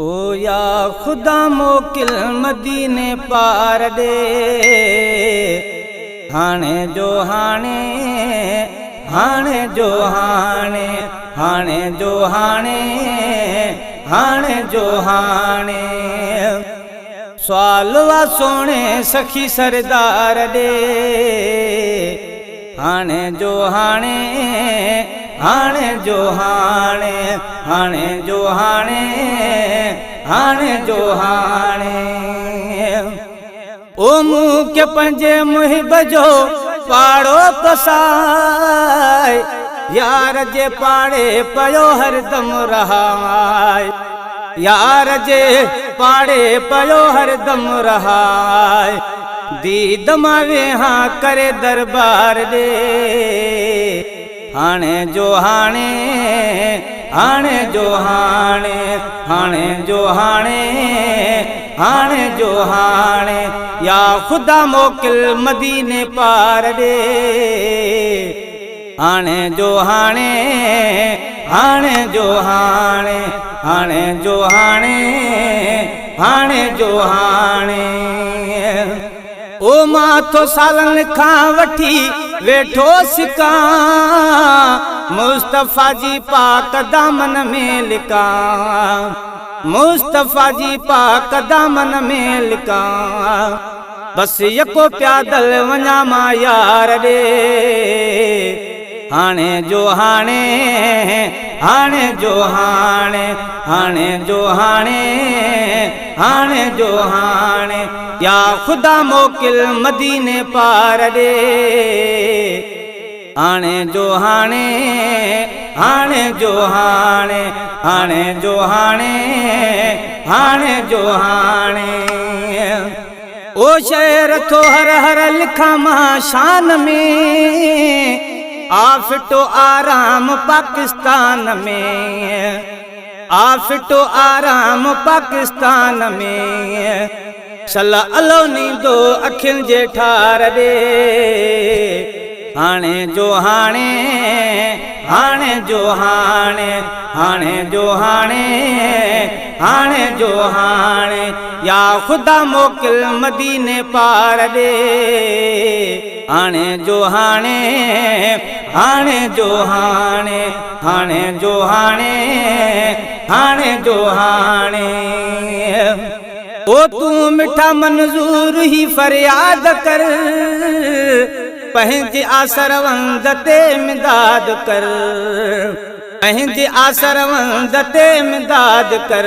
او يا خدا موڪل مديني پار ڏي، هاڻي جو هاڻي، هاڻي جو هاڻي، هاڻي جو هاڻي، هاڻي جو هاڻي. سوال وا سهڻي سخي سردار ڏي، هاڻي جو هاڻي، هاڻي جو هاڻي، هاڻي جو هاڻي، هاڻي جو هاڻي. او مون کي پنهنجي محب جو پاڙو پسائي، يار جي پاڙي پيو هردم رهائي، يار جي پاڙي پيو هردم رهائي. ديد مان ويهان ڪري دربار ڏي، هاڻي جو هاڻي، هاڻي جو هاڻي، هاڻي جو هاڻي، هاڻي جو هاڻي. يا خدا موڪل مديني پار ڏي، هاڻي جو هاڻي، هاڻي جو هاڻي، هاڻي جو هاڻي، هاڻي جو هاڻي. او مان ٿو سالن کان وٺي ويٺو سڪان، مصطفيٰ جي پاڪ دامن ۾ لڪان، مصطفيٰ جي پاڪ دامن ۾ لڪان. بس يڪو پيادل وڃان مان يار ڏي، هاڻي جو هاڻي، هاڻي جو هاڻي، هاڻي جو هاڻي، هاڻي جو هاڻي. يا خدا موڪل مديني پار ڏي، هاڻي جو هاڻي، هاڻي جو هاڻي، هاڻي جو هاڻي، هاڻي جو هاڻي. او شعر ٿو هر هر لکان مان شان ۾، آ ڦٽو آرام پاڪستان ۾، آ ڦٽو آرام پاڪستان ۾. شل الو نيندو اکين جي ٺار ڏي، هاڻي جو هاڻي، هاڻي جو هاڻي، هاڻي جو هاڻي، هاڻي جو هاڻي. يا خدا موڪل مديني پار ڏي، هاڻي جو هاڻي، هاڻي جو هاڻي، هاڻي جو هاڻي، هاڻي جو هاڻي. او تون مٺا منظور هي فرياد ڪر، پنهنجي آسروند تي امداد ڪر، پنهنجي آسروند تي امداد ڪر.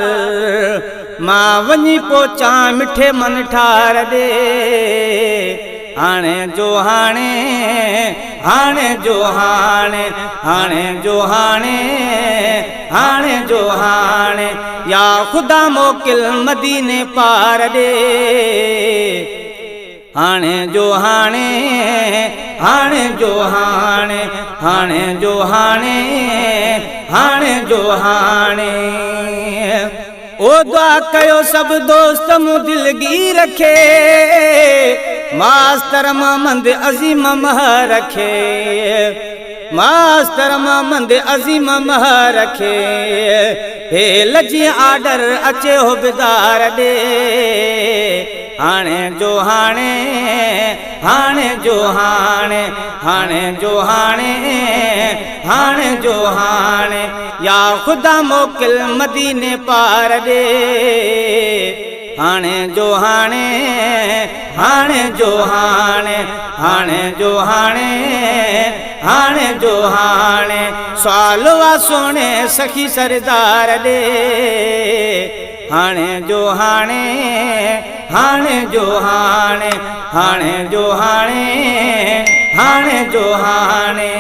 مان وڃي پهچان مٺي من ٺار ڏي، هاڻي جو هاڻي، هاڻي جو هاڻي، هاڻي جو هاڻي، هاڻي جو هاڻي. يا خدا موڪل مديني پار ڏي، هاڻي جو هاڻي، هاڻي جو هاڻي، هاڻي جو هاڻي، هاڻي جو هاڻي. او دعا ڪيو سڀ دوست مون دلگير کي، ماستر محمد عظيم مهر کي، ماستر محمد عظيم مهر کي. هي لجي آرڊر اچي هبدار ڏي، هاڻي جو هاڻي، هاڻي جو هاڻي، هاڻي جو هاڻي، هاڻي جو هاڻي. يا خدا موڪل مديني پار ڏي، هاڻي جو هاڻي، هاڻي جو هاڻي، هاڻي جو هاڻي، هاڻي جو هاڻي. سوال وا سهڻي سخي سردار ڏي، هاڻي جو هاڻي، هاڻي جو هاڻي، هاڻي جو هاڻي، هاڻي جو هاڻي.